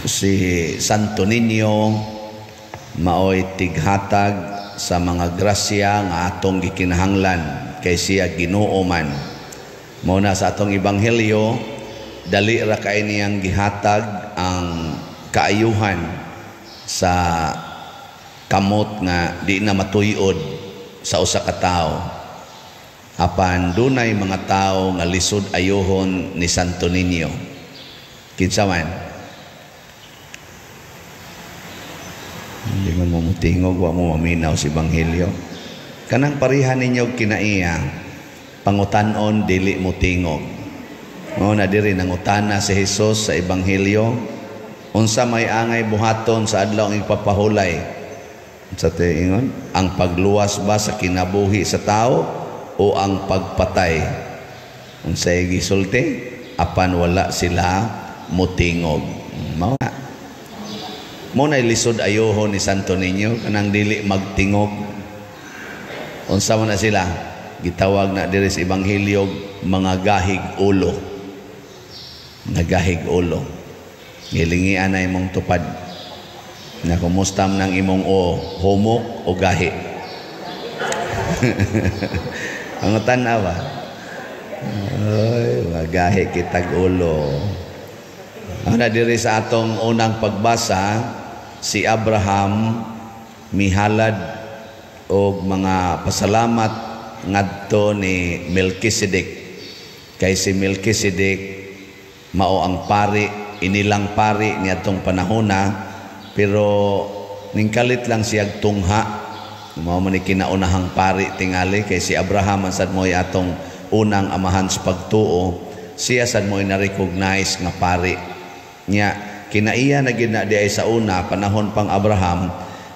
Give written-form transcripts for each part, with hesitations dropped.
Si Santo Niño maoy tighatag sa mga grasya nga atong gikinahanglan kay siya Ginoo man. Mao na sa atong ebanghelyo, dali ra kay niyang gihatag ang kaayuhan sa kamot nga di na matuyod sa usa ka tawo. Apan dunay mga tawo nga lisod ayuhon ni Santo Niño. Kinsa man? Hindi man mo mutingog, wa mo maminaw sa ebanghelyo. Kanang pareha ninyo kinaiya, pangutan-on dili mo tingog. Mao na diri nangutana si Jesus sa ebanghelyo, unsa may angay buhaton sa adlaw ang ipapahulay? Sa ingon, ang pagluwas ba sa kinabuhi sa tao o ang pagpatay? Unsay gisulti? Apan wala sila mutingog. Mao na. Mao na lisod ayohon ni Santo Niño, kanang dili magtingog. Unsa man na sila? Gitawag na diri sa ebanghelyo mga gahig ulo. Nagahig ulo. Gilingian na imong tupad. Na kumusta man ang imong o humok o gahi. Ang tanaw ba? Ay, magahi kitag ulo. Ang na diri sa atong unang pagbasa, si Abraham mihalad og mga pasalamat ngadto ni Melchizedek. Kay si Melchizedek mao ang pari, inilang pari niadtong panahona, pero ningkalit lang siyag tungha. Mao man ni kinaunahang pari tingali kay si Abraham ang sad mo'y atong unang amahan sa pagtuo, siya sad mo'y na-recognize nga pari. Nya kinaiya na gyud na diay sa una panahon pang Abraham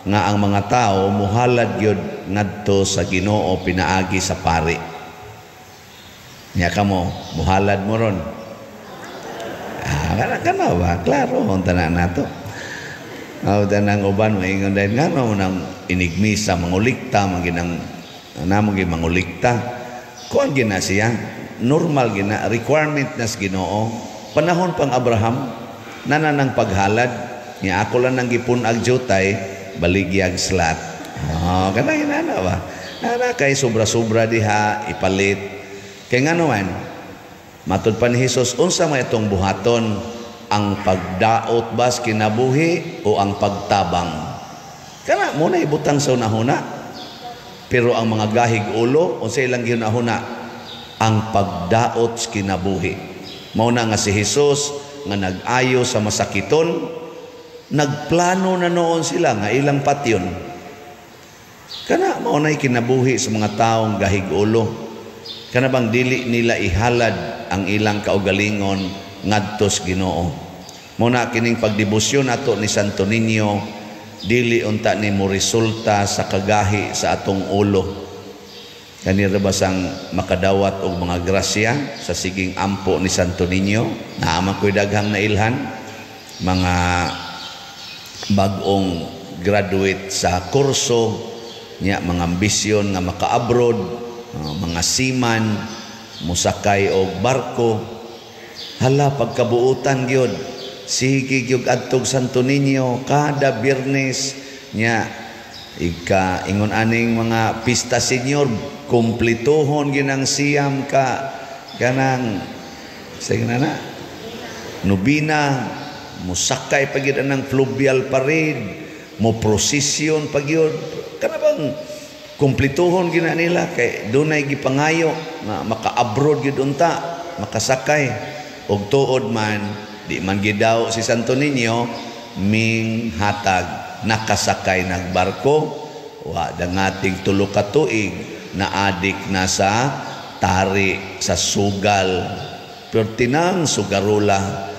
nga ang mga tao muhalad gyud ngadto sa Ginoo pinaagi sa pari. Nya kamo muhalad mo ron. Ah, kana ba? Klaro ang tanan nato. Aw tanang uban maingon dahil ngano nang inigmisa mangulikta man ginang namo gi mangulikta. Kuan gina siya, normal gina requirement nas Ginoo. Panahon pang Abraham nana nang paghalad nya ako lang nang gipun-ag jutay baligyag slat. Oh, kana ginana ba? Ana kay sobra-sobra diha ipalit. Kay ngano man matud pa ni Hesus, unsa may itong buhaton? Ang pagdaot bas kinabuhi o ang pagtabang? Kana mo na ibutang sa unahuna. Pero ang mga gahig ulo, unsa ilang gihunahuna? Ang pagdaot sa kinabuhi. Mao na nga si Hesus nga nag-ayo sa masakiton, nagplano na noon sila nga ilang patyon. Kana mao na'y kinabuhi sa mga taong gahig ulo. Kana bang dili nila ihalad ang ilang kaugalingon ngadto sa Ginoo. Mao na kining pagdebosyon nato ni Santo Niño dili unta ni mo resulta sa kagahi sa atong ulo. Kanira ba sang makadawat og mga grasya sa siging ampo ni Santo Niño? Naa man ko'y daghang nailhan mga bag-ong graduate sa kurso nya, mga ambisyon nga maka-abroad, mga seaman mosakay og barko. Hala, pagkabuutan gyud, sige gyud adtog Santo Niño kada Biyernes nya, ika ingon aning mga pista senior, kumplituhon ginang siyam ka kanang sige na na nobina, musakay pa gyud anang fluvial parade, mo prosesyon pa gyud. Kana bang kumplituhon gina nila kay dunay gipangayo nga maka-abroad gyud unta makasakay. Og tuod man, di man gidaw si Santo Niño, ming hatag nakasakay nagbarko, wa dangating tulo ka tuig na adik na sa tari sa sugal. Pero tinang sugarula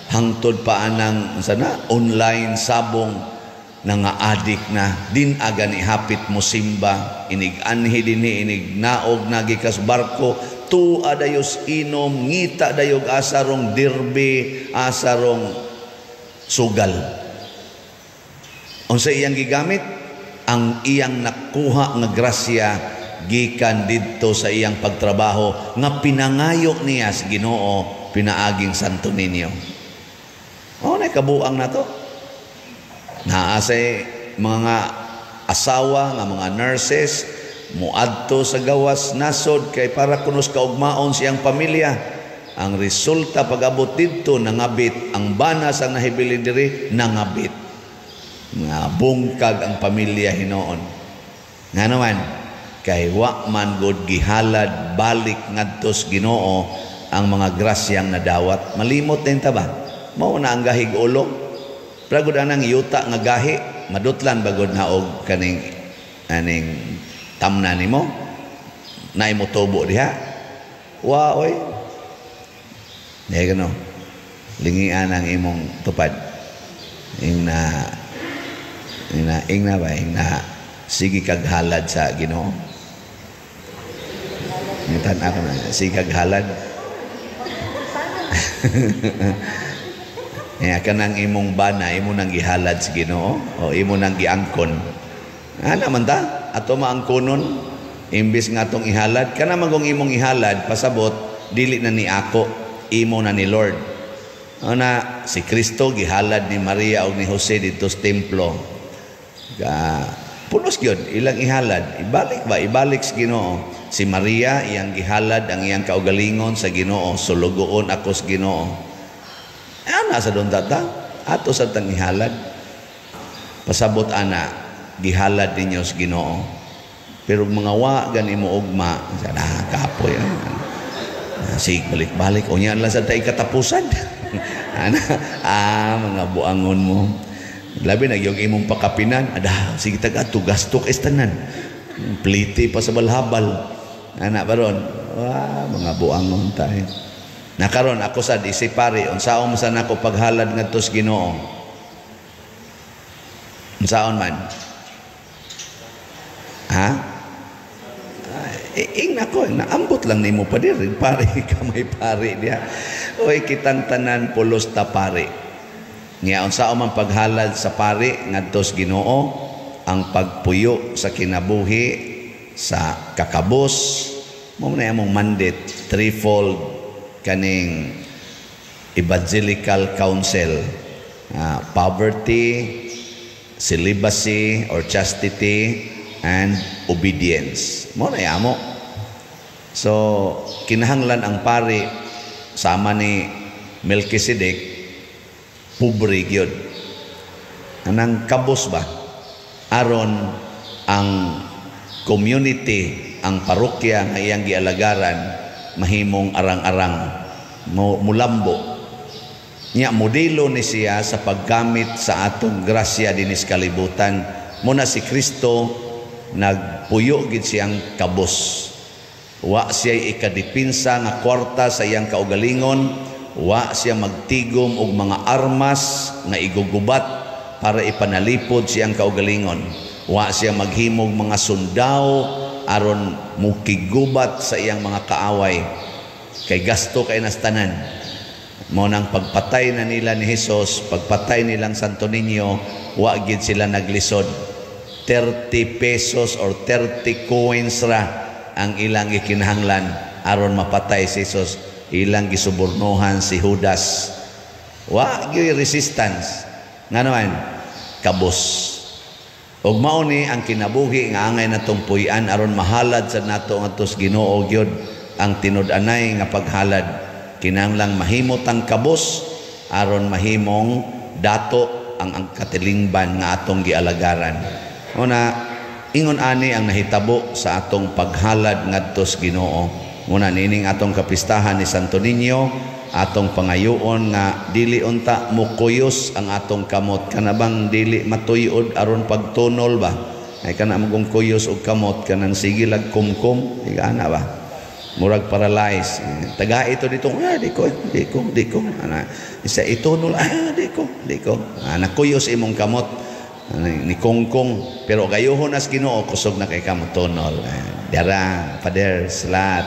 hangtod pa anang sana online sabong nga adik na din aga ni hapit mo simba, inig anhi dinhi, inig naog nagikas barko, tua dayos inom, ngita dayog asarong derby, asarong sugal. Unsa iyang gigamit? Ang iyang nakuha nga grasya gikan didto sa iyang pagtrabaho nga pinangayo niya sa Ginoo pinaaging Santo Niño. Mao Mao na kabuang nato. Naa say mga asawa nga mga nurses muadto sa gawas nasod kay para kunos kaugmaon siyang pamilya. Ang resulta, pag-abot didto, nangabit ang bana sang nahibilin diri, nangabit. Nga bungkag ang pamilya hinoon. Nga naman, kay wa man gud gihalad balik ngadto sa Ginoo ang mga grasyang nadawat. Malimot din ta ba? Mao na ang gahig ulo. Pero gud anang yuta nga gahi, madutlan bagod na og kaning aning tamna nimo, naay motubo diha. Wa oy. Di gano. Lingian ang imong tupad. Ing na ing na ing na ba ing na sige kag halad sa Ginoo. Ngitan ako na sige kag halad. Ya kanang imong bana imo nang gihalad sa Ginoo o imo nang giangkon. Ana man ta ato maangkonon imbis nga atong ihalad kana magong imong ihalad, pasabot dili na ni ako, imo na ni Lord. Ana si Kristo gihalad ni Maria og ni Jose didto sa templo. Ga pulos gyud ilang ihalad, ibalik ba, ibalik sa Ginoo. Si Maria iyang gihalad ang iyang kaugalingon sa Ginoo, sulugoon ako sa Ginoo. Ana sa doon tata, ato sa tang ihalad. Pasabot ana, gihalad ninyo sa Ginoo. Pero mga wa gani mo ugma, sana kapoy. Sig balik-balik, unya lang sa tay katapusan. Ana, mga buangon mo. Labi na yung imong pakapinan, ada sige taga gasto kay tanan. Pliti pa sa balhabal. Ana baron, wah, mga buangon tayo. Nakaron ako sad isip pari, unsaon man sa nako paghalad ngadto sa Ginoo? Unsaon man? Ha? Ing nako, naambot lang nimo pa diri, pari ka may pari diha. Oy, kitang tanan pulos ta pari. Nya unsaon man paghalad sa pari ngadto sa Ginoo? Ang pagpuyo sa kinabuhi sa kakabos, mao na among mandate, threefold kaning evangelical counsel, poverty, celibacy or chastity, and obedience. Mao na amo. So kinahanglan ang pari sama ni Melchizedek, pobre gyud. Anang kabos ba? Aron ang community, ang parokya nga iyang gialagaran mahimong arang-arang, mulambo. Nya modelo ni siya sa paggamit sa atong grasya dinis kalibutan. Muna si Kristo nagpuyo gid siyang kabos. Wa siya ikadipinsa nga kwarta sa iyang kaugalingon, wa siya magtigom og mga armas nga igugubat para ipanalipod siyang kaugalingon. Wa siya maghimog mga sundao aron mukigubat sa iyang mga kaaway. Kay gasto kay nastanan. Mao nang pagpatay na nila ni Hesus, pagpatay nilang Santo Niño, wa gid sila naglisod. 30 pesos or 30 coins ra ang ilang gikinahanglan aron mapatay si Hesus. Ilang gisubornohan si Judas. Wa gyud resistance. Ngano man kabos. Og mao ni ang kinabuhi nga angay natong puy-an aron mahalad sa nato ngadto sa Ginoo gyud ang tinud-anay nga paghalad. Kinahanglang mahimot ang kabos aron mahimong dato ang katilingban nga atong gialagaran. Una, ingon ani ang nahitabo sa atong paghalad ngadto sa Ginoo. Muna nining atong kapistahan ni Santo Niño, atong pangayoon nga dili unta mukuyos ang atong kamot. Kana bang dili matuyod aron pagtunol ba? Ay kana magong kuyos og kamot kanang sige lag kumkum, ana ba? Murag paralyze. Taga ito dito, di ko, di ko, di ko. Ana, isa itunol, di ko, di ko. Nakuyos imong kamot ni kongkong, pero gayuhon as Ginoo kusog na kay kamot tunol. Dara, pader, slat.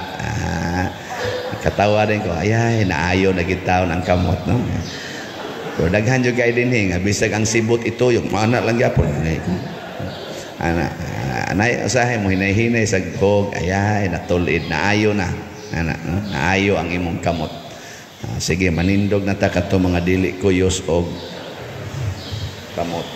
Katawa din ko, ayay, naayo na gid taon ang kamot, no? Pero daghan jud kay dinhi nga bisag ang sibot ito yung ana lang gyapon. Ana, anay usahay mo hinay-hinay sa hog, ayay, natulid, naayo na. Ana, no? Naayo ang imong kamot. Ah, sige, manindog na ta kato mga dili kuyos og kamot.